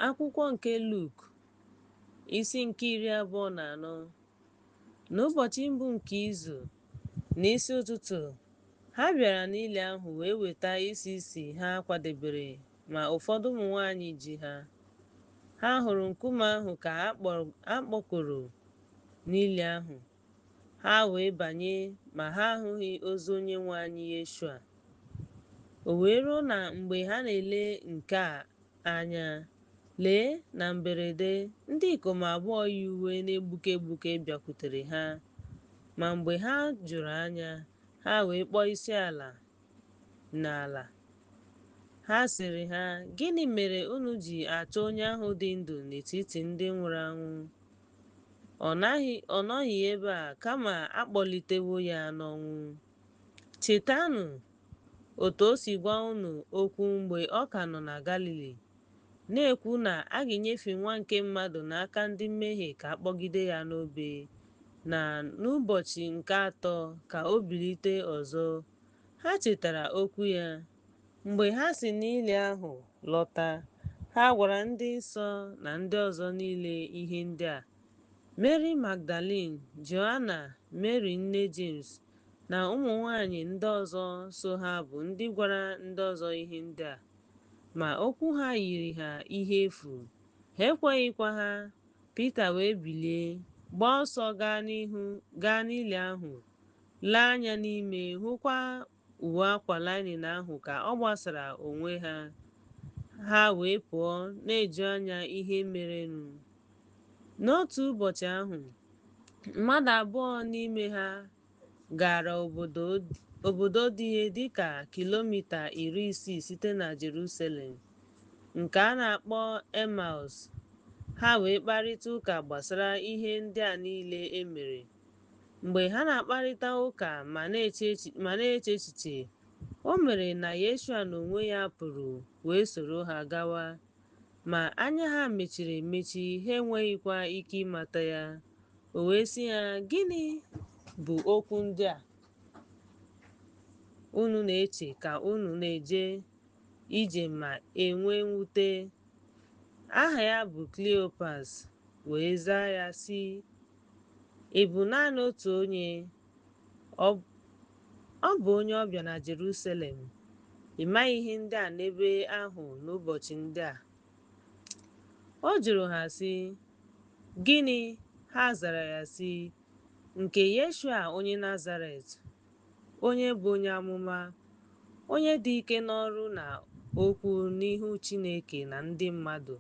Akwụkwọ nke Luk, isi nke 24. N'ụbọchị mbụ nke izu, n'isi ụtụtụ, ha bịara n'ili ahụ wee weta isi isi ha kwadebere, ma ụfọdụ ụmụ nwanyị ji ha. Ha hụrụ nkume ahụ ka a kpọkọrọ n'ili ahụ. Ha wee banye, ma ha ahụghị ozu Onyenwe anyị Yeshua. O wee ruo na mgbe ha na-ele nke a anya, lee, na mberede, ndị ikom abụọ yi uwe na-egbuke egbuke bịakwutere ha. Ma mgbe ha jụrụ anya, ha wee kpọọ isi ala n'ala. Ha sịrị ha, Gịnị mere unu ji achọ onye ahụ dị ndụ n'etiti ndị nwụrụ anwụ? Ọ nọghị ebe a, kama a kpọlitewo ya n'ọnwụ. Chetanụ otu o si gwa unu okwu mgbe ọ ka nọ na Galili, na-ekwu na a ga-enyefe Nwa nke mmadụ n'aka ndị mmehie ka a kpọgide ya n'obe, na n'ụbọchị nke atọ ka o bilite ọzọ. Ha chetara okwu ya. Mgbe ha si n'ili ahụ lọta, ha gwara ndị nsọ na ndị ọzọ niile ihe ndị a. Meri Magdalin, Joana, Meri nne Jems, na ụmụ nwanyị ndị ọzọ so ha bụ ndị gwara ndị ọzọ ihe ndị a. Ma okwu ha yiri ha ihe efu, ha ekweghịkwa ha. Pita wee bilie, gbaa ọsọ gaa n'ihu gaa n'ili ahụ, lee anya n'ime, hụkwa uwe akwa linin ahụ ka ọ gbasara onwe ha. Ha wee pụọ na-eju anya ihe merenụ. N'otu ụbọchị ahụ, mmadụ abụọ n'ime ha gara obodo dị ihe dị ka kilomita 60 site na Jerusalem, nke a na-akpọ Emaus. Ha wee kparịta ụka gbasara ihe ndị a niile e mere. Mgbe ha na-akparịta ụka ma na-eche echiche, o mere na Yeshua n'onwe ya pụrụ wee soro ha gawa. Ma anya ha mechiri emechi, ha enweghịkwa ike ịmata ya. O wee sị ha, Gịnị bụ okwu ndị a unu na-eche ka unu na-eje ije ma enwe mwute? Aha ya bụ Kleopas wee zaa ya sị, Ị bụ naanị otu onye? Ọ bụ onye ọbịa na Jerusalem. Ị maghị ihe ndị a n'ebe ahụ n'ụbọchị ndị a? Ọ jụrụ ha sị, Gịnị? Ha zara ya sị, Nke Yeshua onye Nazaret, onye bụ onye amụma, onye dị ike n'ọrụ na okwu n'ihu Chineke na ndị mmadụ,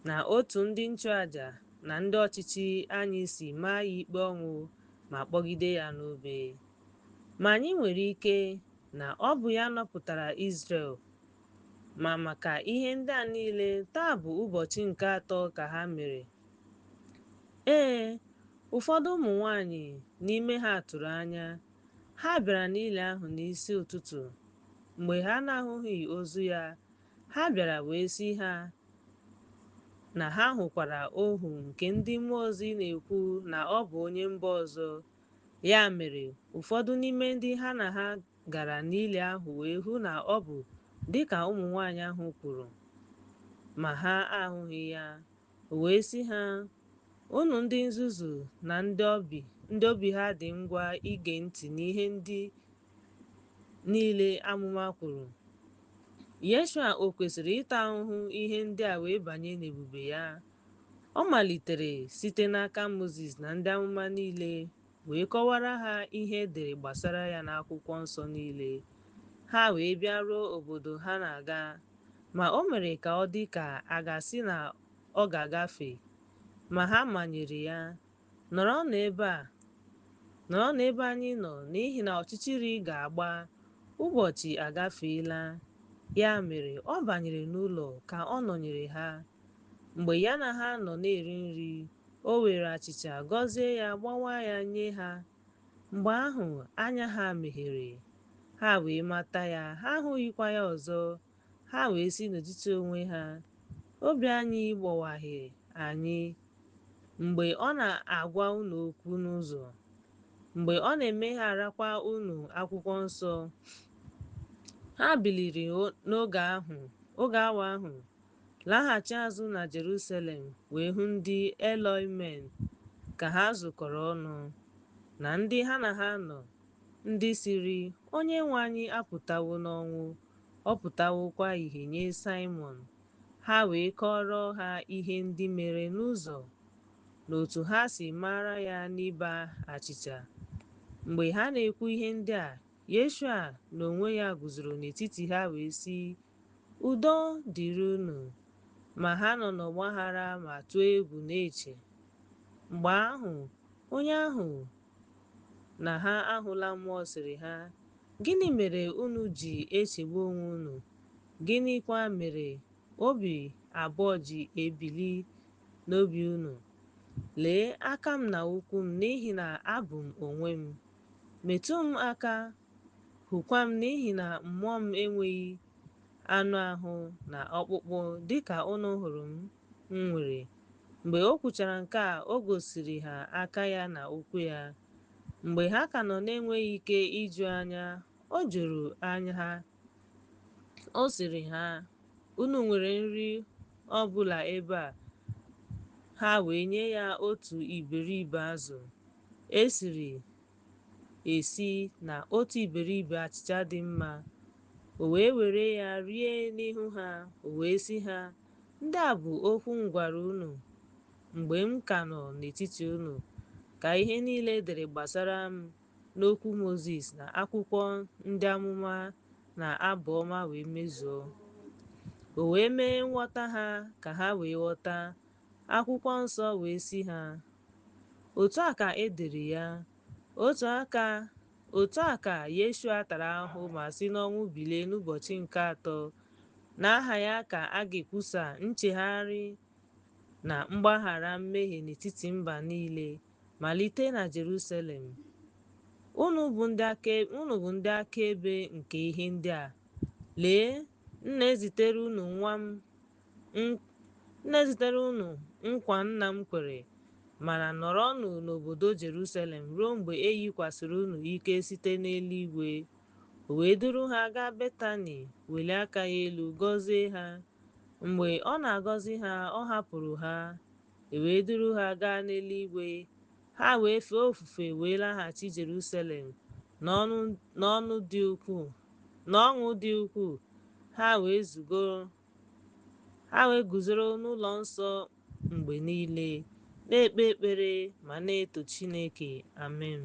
na otu ndị nchụaja na ndị ọchịchị anyị si maa ya ikpe ọnwụ ma kpọgide ya n'obe. Ma anyị nwere ike na ọ bụ ya nọpụtara Izrel. Ma maka ihe ndị a niile, taa bụ ụbọchị nke atọ ka ha mere. Ee, ụfọdụ ụmụ nwanyị n'ime ha tụrụ anya. Ha bịara n'ili ahụ n'isi ụtụtụ. Mgbe ha na-ahụghị ozu ya, ha bịara wee sị ha na ha hụkwara ohu nke ndị mmụọ ozi na-ekwu na ọ bụ onye mba ọzọ. Ya mere, ụfọdụ n'ime ndị ha na ha gara n'ili ahụ wee hụ na ọ bụ dịka ụmụ nwanyị ahụ kwuru, ma ha ahụghị ya. O wee sị ha, Unu ndị nzuzu na ndị obi ha dị ngwa ige ntị n'ihe ndị niile amụma kwuru. Yeshua o kwesịrị ịta ahụhụ ihe ndị a wee banye n'ebube ya? Ọ malitere site n'aka Mozis na ndị amụma niile wee kọwara ha ihe e dere gbasara ya n'akwụkwọ nsọ niile. Ha wee bịaruo obodo ha na-aga, ma o mere ka ọ dị ka a ga-asị na ọ ga-agafe. Ma ha manyere ya, Nọrọ n'ebe anyị nọ, n'ihi na ọchịchịrị ga-agba, ụbọchị agafeela. Ya mere, ọ banyere n'ụlọ ka ọ nọnyere ha. Mgbe ya na ha nọ na-eri nri, o were achịcha gọzie ya, gbawaa ya nye ha. Mgbe ahụ anya ha meghere, ha wee mata ya, ha ahụghịkwa ya ọzọ. Ha wee sị n'etiti onwe ha, Obi anyị gbọwaghị anyị mgbe ọ na-agwa unu okwu n'ụzọ, mgbe ọ na-emegharakwa unu akwụkwọ nsọ. Ha biliri n'oge awa ahụ, Laghachi azụ na Jerusalem wee hụ ndị Elohim ka ha zukọrọ ọnụ, na ndị ha na ha nọ, ndị sịrị, Onyenwe anyị apụtawo n'ọnwụ, ọ pụtawokwa ìhè nye Saịmọn. Ha wee kọọrọ ha ihe ndị mere n'ụzọ, na otu ha si mara ya n'ibe achịcha. Mgbe ha na-ekwu ihe ndị a, Yeshua n'onwe ya guzoro n'etiti ha wee sị, Udo dịrị unu. Ma ha nọ n'ọgbaghara ma tụọ egwu na-eche. Mgbe ahụ, onye ahụ na ha ahụla mmụọ sịrị ha, Gịnị mere unu ji echegbu onwe unu? Gịnịkwa mere obi abụọ ji ebili n'obi unu? Lee aka m na ụkwụ m, n'ihi na abụ m onwe m. Metụ m aka, hụkwa m, n'ihi na mmụọ m enweghị anụ ahụ na ọkpụkpụ dịka unu hụrụ m nwere. Mgbe o kwuchara nke a, o gosiri ha aka ya na ụkwụ ya. Mgbe ha ka nọ na-enweghị ike iju anya, o juru anya ha. Ọ sịrị ha, Unu nwere nri ọ bụla ebe a? Ha wee nye ya otu iberibe azụ e siri esi na otu iberibe achịcha dị mma. O wee were ya rie n'ihu ha. O wee sị ha, Ndị a bụ okwu m gwara unu mgbe m ka nọ n'etiti unu, ka ihe niile e dere gbasara m n'okwu Mozis na akwụkwọ ndị amụma na abụ ọma wee mezuo. O wee mee nghọta ha ka ha wee ghọta akwụkwọ nsọ wee sị ha, Otu a ka e dere ya, otu a ka Yeshua tara ahụhụ ma si n'ọnwụ bilie n'ụbọchị nke atọ. N'aha ya ka a ga-ekwusa nchegharị na mgbaghara mmehie n'etiti mba niile, malite na Jerusalem. Unu bụ ndị akaebe nke ihe ndị a. Lee, m na-ezitere unu nkwa nna m kwere, mana nọrọnụ n'obodo Jerusalem ruo mgbe e yikwasịrị unu ike site n'eluigwe. O wee duru ha gaa Betani, welie aka ya elu gọzie ha. Mgbe ọ na-agọzi ha, ọ hapụrụ ha, e wee duru ha gaa n'eluigwe. Ha wee fee ofufe wee laghachi Jerusalem n'ọṅụ dị ukwuu. Ha wee guzoro n'ụlọ nsọ mgbe niile, na-ekpe ekpere ma na-eto Chineke. Amen.